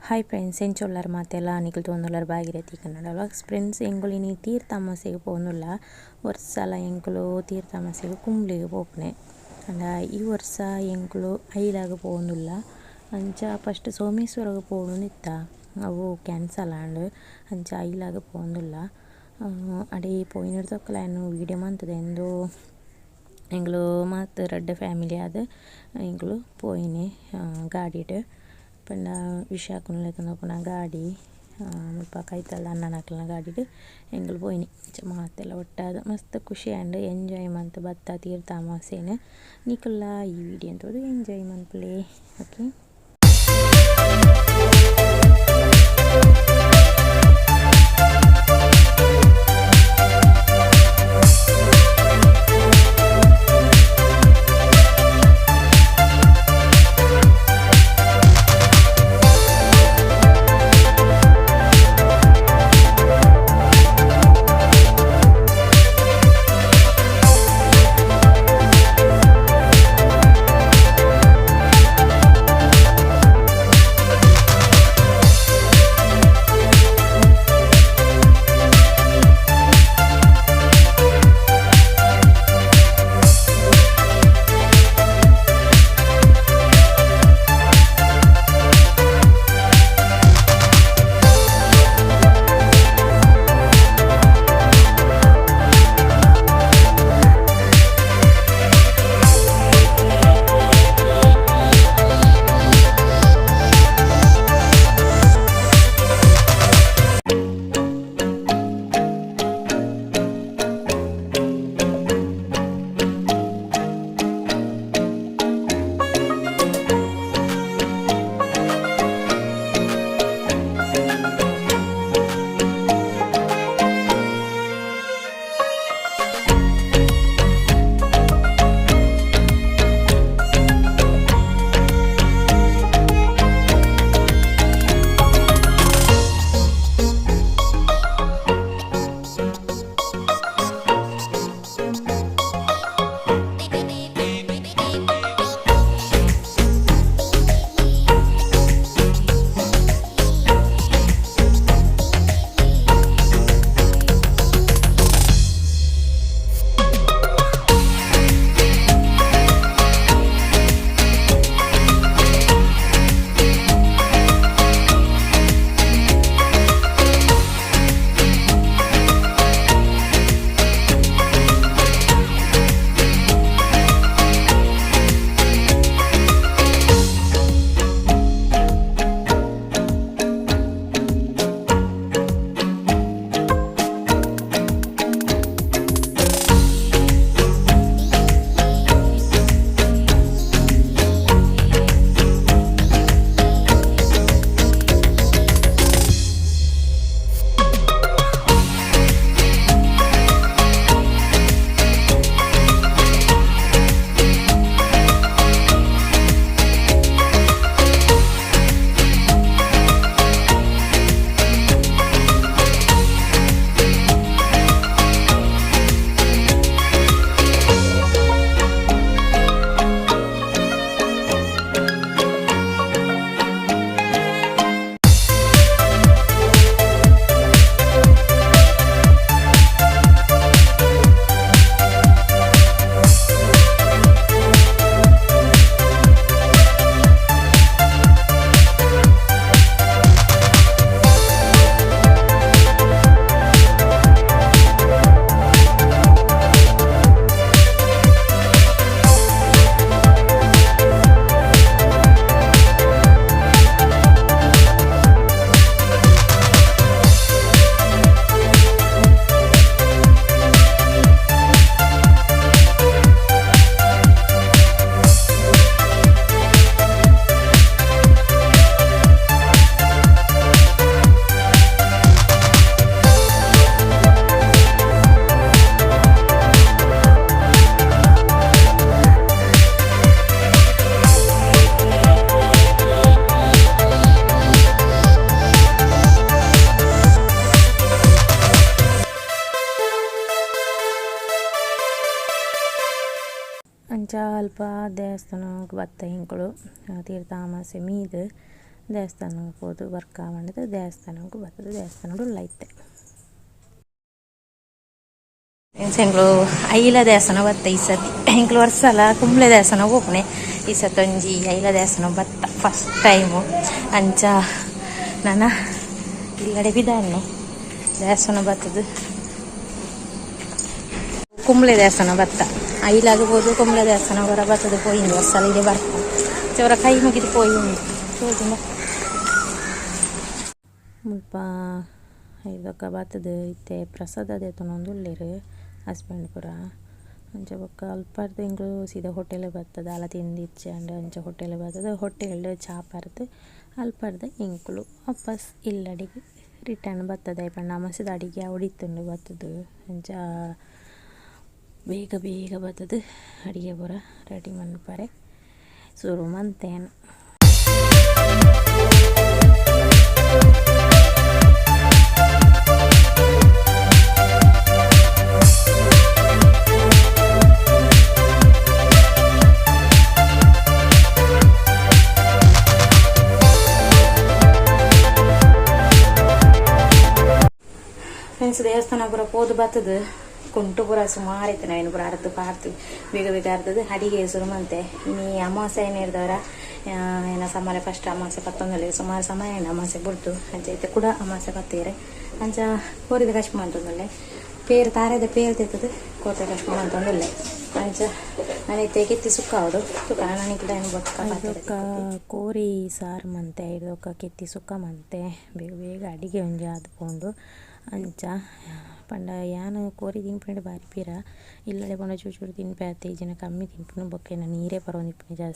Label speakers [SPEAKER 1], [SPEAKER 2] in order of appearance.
[SPEAKER 1] Hi friends, ಎಂಚೊಲ್ಲರ್ ಮಾತೆಲ್ಲ ನಿಕುಲು ತೂವೊಂದುಲ್ಲರ್ Bhagirathi Kannada vlogs. Friends, ಎಂಕುಲು ಇನಿ ತೀರ್ಥಮಸೆಗ್ ಪೋವೊಂದುಲ್ಲ. ವರ್ಸಲ ಎಂಕುಲು ತೀರ್ಥಮಸೆಗ್ ಕುಂಬ್ಳೆಗ್ ಪೋಪುನೆ. ಆಂಡ ಈ ವರ್ಷ ಎಂಕುಲು ಐಲಾಗ್ ಪೋವೊಂದುಲ್ಲ. ಅಂಚ ಫಸ್ಟ್ ಸೋಮೇಶ್ವರಗ್ ಪೋವೊಂದಿತ್ತ, ಅವು ಕ್ಯಾನ್ಸಲ್ ಆಂಡ್. ಅಂಚ ಐಲಾಗ್ ಪೋವೊಂದುಲ್ಲ. ಅಡೆ ಪೋಯಿನೆಡ್ದ್ ಯಾನ್ ವೀಡಿಯೋ ಮಂತುದೆ ಇಂದು ಎಂಕುಲು ಮಾತ ರಡ್ಡ್ ಫ್ಯಾಮಿಲಿ ಆದ್ ಎಂಕುಲು ಪೋಯಿನಿ ಗಾಡಿಡ್. ಪಂಡ ವಿಶಾಖನ್ ಲೆತೊಂದು ಪೋಪುನ ಗಾಡಿ ಮುಲ್ಪ ಕೈತಲ್ದ ಅಣ್ಣನಕ್ಲೆನ ಗಾಡಿಡ್ ಎಂಕುಲು ಪೋಯಿನಿ. ಅಂಚ ಮಾತೆಲ್ಲ ಒಟ್ಟಾದ್ ಮಸ್ತ್ ಖುಷಿ ಆಂಡ್, ಎಂಜಾಯ್ ಮಂತ್ ಬತ್ತ ತೀರ್ಥ ಅಮಾವಾಸ್ಯೆನ್. ನಿಕುಲ್ಲ ಈ ವಿಡಿಯೋ ತೂದು ಎಂಜಾಯ್ ಮನ್ಪುಲೆ. ಓಕೆ. ಅಂಚ ಅಲ್ಪ ದೇವಸ್ಥಾನಗ್ ಬತ್ತ ಎಂಕುಲು ತೀರ್ಥ ಅಮಾವಾಸ್ಯೆ ಮೀದ್ ದೇವಸ್ಥಾನಗ್ ಪೋದು ವರ್ಕ ಪಂಡುದು ದೇವಸ್ಥಾನಗ್ ಬತ್ತುದು ದೇವಸ್ಥಾನಡ್ ಉಲ್ಲ ಇತ್ತೆ. ಎಂಕುಲು ಐಲ ದೇವಸ್ಥಾನ ಬತ್ತ ಈ ಸರ್ತಿ ಎಂಕುಲು ವರ್ಷಲ ಕುಂಬ್ಳೆ ದೇವಸ್ಥಾನ ಪೋಪುನೆ ಈ ಸರ್ತಿ ಒಂಜಿ ಐಲ ದೇವಸ್ಥಾನ ಬತ್ತ ಫಸ್ಟ್ ಟೈಮು. ಅಂಚ ನನ ಇಲ್ಲಡೆ ಪಿದಾಡ್ನೆ ದೇವಸ್ಥಾನ ಬತ್ತದು ಕುಂಬ್ಳೆ ದೇವಸ್ಥಾನ ಬತ್ತ ಐಲಾಗ ಪೋದು ಕುಂಬ್ಳೆ ದೇವಸ್ಥಾನ ಹೊರ ಬತ್ತದು ಪೋಯಿಂದು ವರ್ಷಲ ಇಡೆ ಬರ್ತ ಅವರ ಕೈ ಮುಗಿದು ಪೋಯಿಂದು ತೋಜುಂಡ ಮುಲ್ಪ ಐದೊಕ ಬತ್ತುದು ಇತ್ತೆ ಪ್ರಸಾದ ದೆತೊನೊಂದುಲ್ಲೆರ್ ಹಸ್ಬೆಂಡ್ ಪೂರ. ಅಂಚ ಬೊಕ ಅಲ್ಪರ್ದ್ ಎಂಕುಲು ಸೀದಾ ಹೋಟೆಲ್ ಬತ್ತುದು ದಾಲ ತಿಂದಿಜ್ಜಂಡ ಅಂಚ ಹೋಟೆಲ್ ಬತ್ತುದು ಹೋಟೆಲ್ ಚಾ ಪರ್ದ್ ಅಲ್ಪರ್ದ್ ಎಂಕುಲು ವಾಪಸ್ ಇಲ್ಲಡೆಗ್ ರಿಟರ್ನ್ ಬತ್ತುದು ದಾಯೆ ಪಂಡ ಅಮಾಸೆದ ಅಡಿಗೆ ಆವೊಡಿತ್ತುಂಡು ಬತ್ತುದು ಅಂಚ ಬೇಗ ಬೇಗ ಬತ್ತುದು ಅಡಿಗೆ ಪೂರ ರೆಡಿ ಮನ್ಪರೆ ಸುರು ಮಂತೇನ್. ಫ್ರೆಂಡ್ಸ್ ದೇವಸ್ಥಾನ ಪೂರ ಪೋದು ಬತ್ತುದು ಕುಂಟು ಪೂರ ಸುಮಾರು ಇತ್ತು ಅಯಿನ್ ಪೂರ ಅರ್ದ್ ಪಾರ್ದ್ ಬೇಗ ಬೇಗ ಅರ್ದದು ಅಡಿಗೆ ಸುರು ಮಂತೆ. ಇನಿ ಅಮಾವಾಸ್ಯೆ ಆಯಿನೆರ್ದವರ ಏನ ಸಮಾಲೆ ಫಸ್ಟ್ ಅಮಾವಾಸ್ಯೆ ಪತ್ತೊಂದುಲ್ಲೆರ್ ಸುಮಾರು ಸಮಯ ಆಂಡ್ ಅಮಾವಾಸ್ಯೆ ಬುಡ್ದು ಅಂಚ ಇತ್ತೆ ಕುಡ ಅಮಾವಾಸ್ಯೆ ಪತ್ತುವೆರ್ ಅಂಚ ಕೋರಿದ ಕಜ್ಪು ಮಂತೊಂದುಲ್ಲೆ ಪೇರ್ ತಾರೆದ ಪೇರ್ ದೆತ್ತುದು ಕೋರಿದ ಕಜ್ಪು ಮಂತೊಂದುಲ್ಲೆ ಅಂಚ ನನ ಇತ್ತೆ ಕೆತ್ತಿ ಸುಕ್ಕ ಆವೊಡು ತೂಕ ನನ ನಿಕುಲು ಬೊಕ್ಕ ಬೊಕ್ಕ ಕೋರಿ ಸಾರು ಮಂತೆ ಬೊಕ್ಕ ಕೆತ್ತಿ ಸುಕ್ಕ ಮಂತೆ ಬೇಗ ಬೇಗ ಅಡಿಗೆ ಒಂಜಿ ಆದ್ ಪೋಂಡು. ಅಂಚ ಪಂಡ ಯಾನ್ ಕೋರಿ ತಿನ್ಪುನೆಟ್ ಬಾರಿ ಪಿರ ಇಲ್ಲಡೆ ಪೋಂಡ ಚೂರು ಚೂರು ತಿನ್ಪೆ ಅತೆ ಇಜ್ಜಿಂಡ ಕಮ್ಮಿ ತಿನ್ಪುನು ಬೊಕ್ಕ ಎನ್ನ ನೀರೇ ಪರೊಂದಿಪ್ಪುನಿ ಜಾಸ್ತಿ.